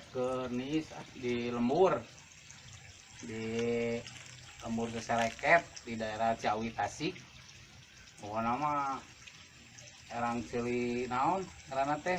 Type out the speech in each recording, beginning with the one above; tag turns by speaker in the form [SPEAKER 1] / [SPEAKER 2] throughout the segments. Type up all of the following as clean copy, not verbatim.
[SPEAKER 1] Rek ke nis di lembur. Di lembur Sesereket di daerah Ciawi Tasik. Pokokna mah erang ceuli naon ngaranna teh?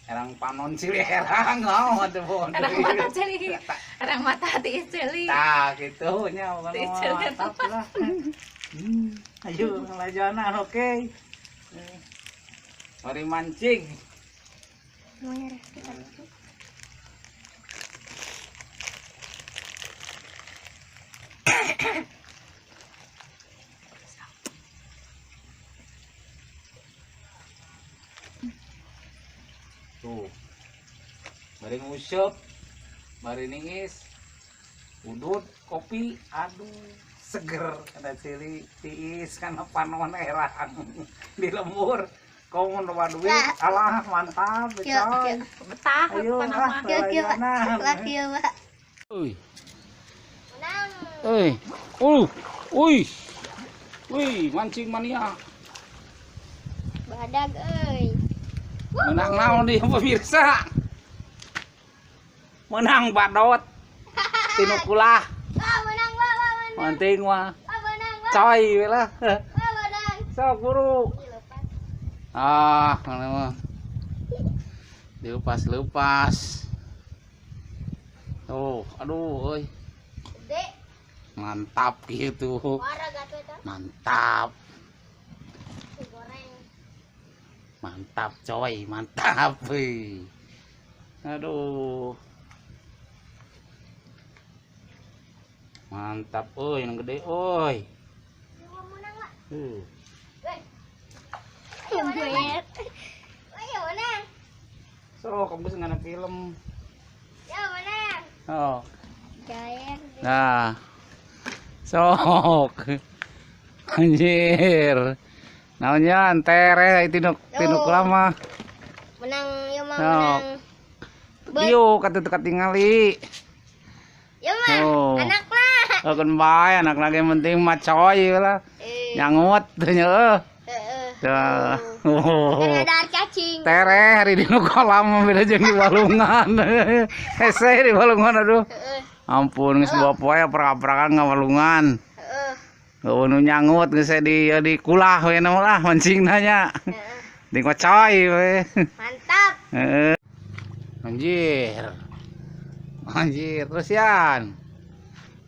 [SPEAKER 1] Erang panon cili erang naon teh pon.
[SPEAKER 2] Erang mata ceuli. Erang mata tiis ceuli.
[SPEAKER 1] Tah kitu nya pokona mantap lah. Ayo ngalajanan oke. Mari mancing. Tuh. Bari nguseup, bari niis, udut, kopi, aduh seger ada cili tiis kana panon erang di lembur. Kau mau loba duit, alah mantap, coy.
[SPEAKER 2] Betah,
[SPEAKER 1] ayo ah,
[SPEAKER 3] kieu,
[SPEAKER 1] Uy. Uy. Uy. Wih, mancing mania.
[SPEAKER 3] Badag euy.
[SPEAKER 1] Menang naon dia pemirsa? Menang badot. Tinu kulah.
[SPEAKER 3] Menang, menang.
[SPEAKER 1] Penting mah.
[SPEAKER 3] Menang,
[SPEAKER 1] coy we lah.
[SPEAKER 3] Menang.
[SPEAKER 1] Sok buru. Ah, mana mah. Dilepas-lepas. Tuh, aduh euy. Mantap gitu. Mantap. Mantap coy, mantap. Wih. Aduh. Mantap euy, yang gede euy. So, kamu geus ngana film.
[SPEAKER 3] Ya, menang.
[SPEAKER 1] Oh. Nah. Sok. Anjir. Naonnya tere tinu lama.
[SPEAKER 3] Menang ieu mah menang.
[SPEAKER 1] Diuk atuh teu katingali.
[SPEAKER 3] Ieu mah anak mah.
[SPEAKER 1] Oh, keun bae anak lagi penting mah coy lah. Nyangut teh nya eueuh. Heeh.
[SPEAKER 3] Ada cacing.
[SPEAKER 1] Tere hari dinu kolam beda jeung di walungan. Hese di walungan aduh. Ampun geus 2 poe aprak-aprakan ngawalungan.
[SPEAKER 3] Heeh.
[SPEAKER 1] Eueuh nu nyangut geus di kulah we na lah mancingna nya. Heeh. Di kocoy we.
[SPEAKER 3] Mantap.
[SPEAKER 1] Heeh. Anjir. Anjir terus Yan.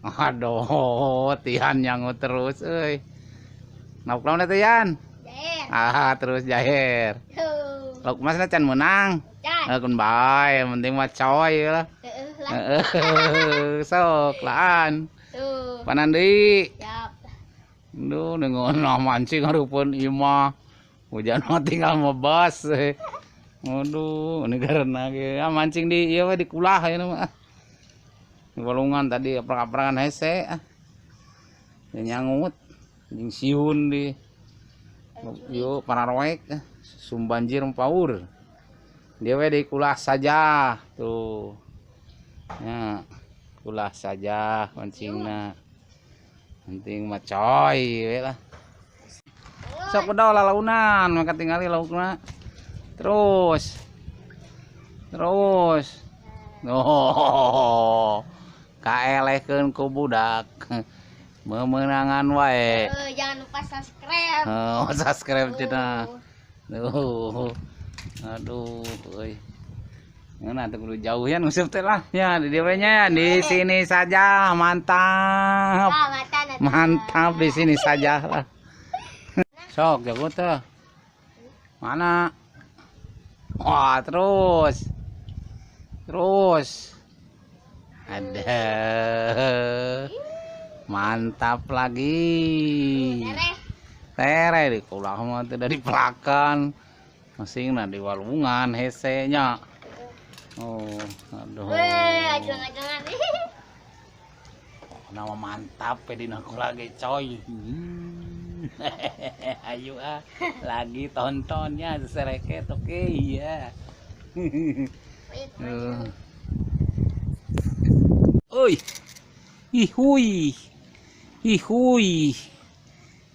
[SPEAKER 1] Aduh, Tian nyangut terus euy. Lauk naon teh Yan?
[SPEAKER 3] Jaher.
[SPEAKER 1] Ah, terus jaher. Lauk masna can meunang.
[SPEAKER 3] Can.
[SPEAKER 1] Keun bae, penting mah coy lah. Heeh. Sok laan.
[SPEAKER 3] Tuh.
[SPEAKER 1] Panan deui.
[SPEAKER 3] Siap.
[SPEAKER 1] Duh, nengono mancing hareupeun imah. Hujan mah tinggal mebas. Aduh, ini karena ge mancing di ieu we di kulah ieu mah. Di walungan tadi aprak-aprakan hese ah. Nyangut jeung siun di yuk pararoek sumbanjir paur. Dia we di kulah saja tuh. Ya, kulah saja mancingna. Penting mah coy we lah. Sok udah lalaunan maka tingali laukna. Terus. Terus. Oh. Kaelehkeun ku budak. Memenangan wae.
[SPEAKER 3] Jangan lupa subscribe.
[SPEAKER 1] Oh, subscribe cenah. Tuh. Aduh, euy. Ngeunah teu kudu jauh ya nguseup teh lah. Ya, di dieu we nya di sini saja. Mantap. Mantap di sini saja lah. Sok jago teh. Mana? Wah, terus. Terus. Ada. Mantap lagi. Tere di kulah mah teh dari pelakan. Masingna di walungan hese nya. Oh, aduh.
[SPEAKER 3] Weh, ajang-ajangan.
[SPEAKER 1] Nama mantap dina kula ge coy. Ayo ah, lagi tontonnya Sesereket oke iya. Oi. Ihui. Ihui.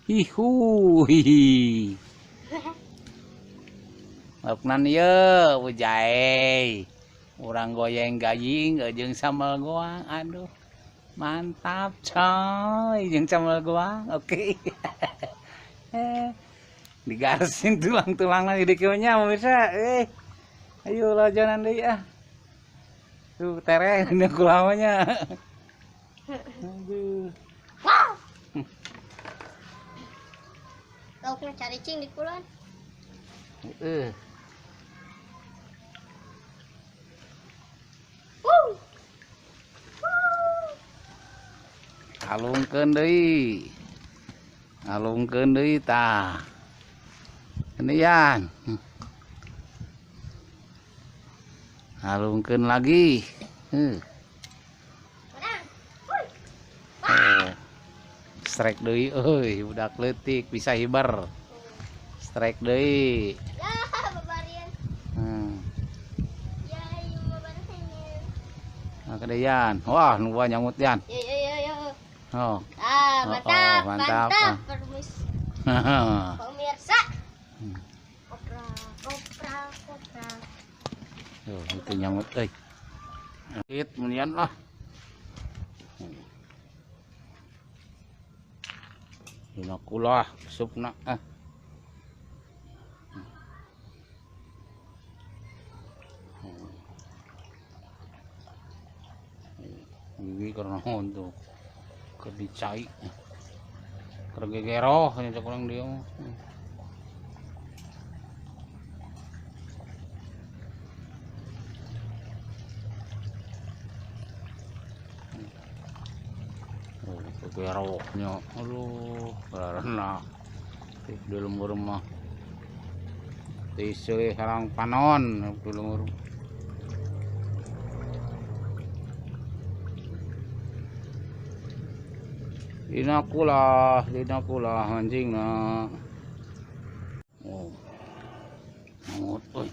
[SPEAKER 1] Ihui. Lauknan ieu ujae. Urang goyeng gaying jeung sambal goang. Aduh. Mantap coy, jeung sambal goang. Oke. Digarsin tulang-tulangna di dieu nya pemirsa. Ayo lajanan deui ah. Tuh tereh dina kulamanya. Aduh.
[SPEAKER 3] Wow. Laukna caricing di kulon.
[SPEAKER 1] Heeh. Alungkeun deui. Alungkeun deui tah. Ini yan. Alungkeun lagi. Oh. Strike deui euy, budak leutik bisa hiber. Strike deui.
[SPEAKER 3] Ya, babarian. Ya, ieu mah barengan.
[SPEAKER 1] Nah, kedeyan. Wah, nu nyamut yan.
[SPEAKER 3] Ya, ya, ya, ya.
[SPEAKER 1] Oh.
[SPEAKER 3] Ah, mantap,
[SPEAKER 1] oh, mantap,
[SPEAKER 3] mantap. Pemirsa. Kopra, kopra, kopra.
[SPEAKER 1] Tuh, itu nyamut euy. It munian lah. Dina kulah supna ah. Gigi karena untuk kedicai kergegeroh nya kurang dia. Oh, kegerohnya aduh karena di lembur mah tiseulih harang panon di lembur. Dina kulah mancingna. Oh. Ngut euy.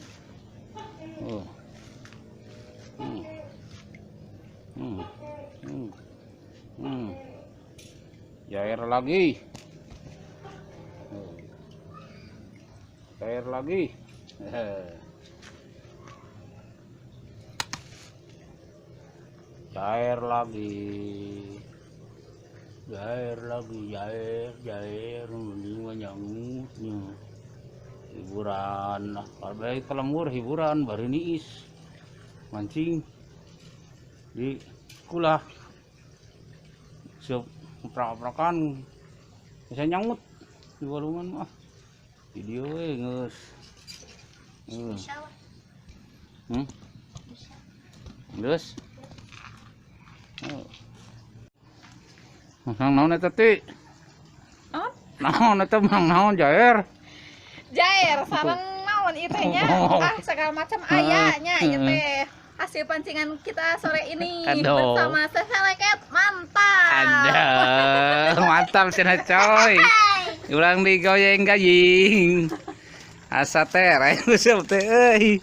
[SPEAKER 1] Oh. Jair lagi. Oh. Jair lagi. Jair lagi. Jair lagi, jair, jair, mending mah nyangutnya. Hiburan, nah, kalau baik ke lembur hiburan, baru niis mancing di kulah, siap oprak-oprakan, bisa nyangut di walungan mah. Video we geus. Geus. Oh. Mang naon eta ti?
[SPEAKER 2] Oh?
[SPEAKER 1] Naon eta mang naon jair?
[SPEAKER 2] Jair sareng naon ieu teh nya? Ah segala macam aya nya ieu teh. Hasil pancingan kita sore ini.
[SPEAKER 1] Aduh.
[SPEAKER 2] Bersama Seseleket mantap.
[SPEAKER 1] Aduh, mantap cenah coy. Urang digoyeng gaying. Asa teh rek useup teh euy.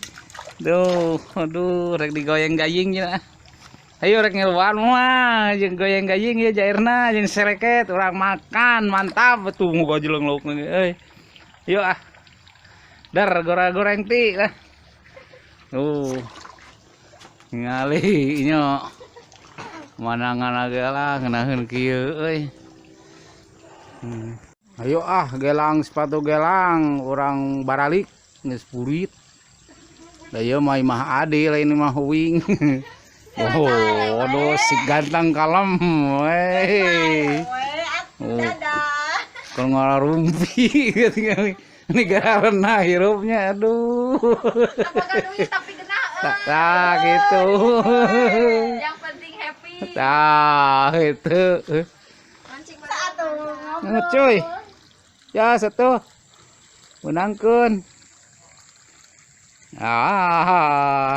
[SPEAKER 1] Duh, aduh rek digoyeng gaying nya. Ayo rek ngiluan mah jeung goyeng gaying ya jairna jeung sereket urang makan mantap betul muga jeleng laukna ge euy. Yuk ah. Dar goreng-goreng ti lah. Tuh. Ngali nya. Manangan ge lah ngeunaheun kieu euy. Ayo ah gelang sepatu gelang urang baralik geus burit. Da ieu mah imah ade lain imah huing. Oh, aduh si ganteng kalem, wey. Oh, kalau ngarumpi, ini karena hirupnya, aduh.
[SPEAKER 2] Duit tapi kena.
[SPEAKER 1] Tak gitu.
[SPEAKER 2] Yang penting happy.
[SPEAKER 1] Tak itu.
[SPEAKER 2] Mancing satu.
[SPEAKER 1] Cuy. Ya satu. Menangkeun. Ah.